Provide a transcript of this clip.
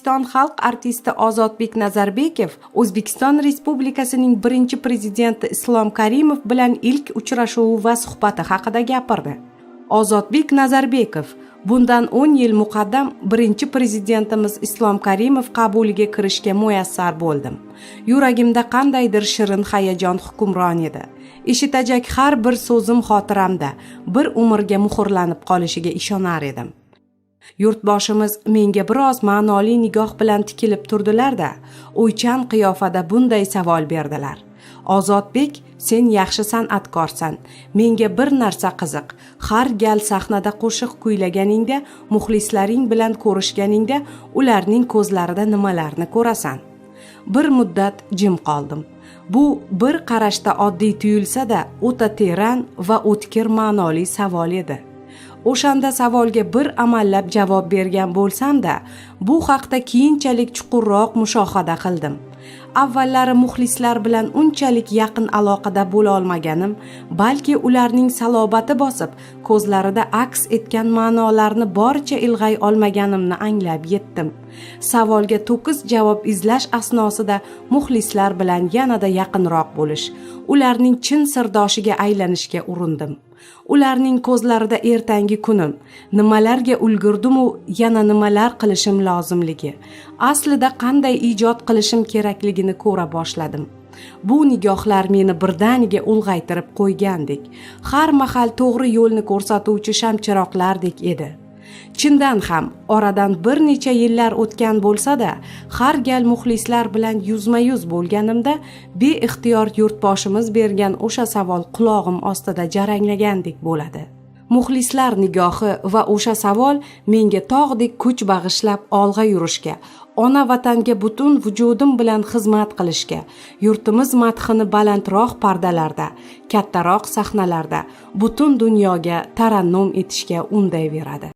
O'zbekiston xalq artisti Ozodbek Nazarbekov O'zbekiston Respublikasining birinchi prezidenti Islom Karimov bilan ilk uchrashuvi va suhbati haqida gapirdi. Ozodbek Nazarbekov: "Bundan 10 yil muqaddam birinchi prezidentimiz Islom Karimov qabuliga kirishga muyassar bo'ldim. Yuragimda qandaydir shirin hayajon hukmron edi. Eshitajak har bir so'zim xotiramda bir umrga muhrlanib qolishiga ishonar edim. Yurtboshimiz menga biroz ma'noli nigoh bilan tikilib turdilar-da, o'ychan qiyofada bunday savol berdilar: "Ozodbek, sen yaxshi san'atkorsan. Menga bir narsa qiziq. Har gal sahnada qo'shiq kuylaganingda, muxlislaring bilan ko'rishganingda ularning ko'zlarida nimalarni ko'rasan?" Bir muddat jim qoldim. Bu bir qarashda oddiy tuyulsa-da, o'ta teran va o'tkir ma'noli savol edi. O'shanda savolga bir amallab javob bergan bo'lsam-da, bu haqda keyinchalik chuqurroq mushohada qildim. Avvallari muxlislar bilan unchalik yaqin aloqada bo'la olmaganim, balki ularning salobati bosib, ko'zlarida aks etgan ma'nolarni boricha ilg'ay olmaganimni anglab yetdim. Savolga to'kis javob izlash asnosida muxlislar bilan yanada yaqinroq bo'lish, ularning chin sirdoshiga aylanishga urindim. Ularning ko'zlarida ertangi kunim, nimalarga ulgurdimu yana nimalar qilishim lozimligi, aslida qanday ijod qilishim kerakligini ko'ra boshladim. Bu nigohlar meni birdaniga ulg'aytirib qo'ygandek, har mahal to'g'ri yo'lni ko'rsatuvchi shamchiroqlardek edi. Chindan ham, oradan bir necha yillar o'tgan bo'lsa-da, har gal muxlislar bilan yuzma-yuz bo'lganimda beixtiyor yurtboshimiz bergan o'sha savol qulog'im ostida jaranglagandek bo'ladi. Muxlislar nigohi va o'sha savol menga tog'dek kuch bag'ishlab, olg'a yurishga, ona vatanga butun vujudim bilan xizmat qilishga, yurtimiz madhini balandroq pardalarda, kattaroq sahnalarda butun dunyoga tarannum etishga undayveradi.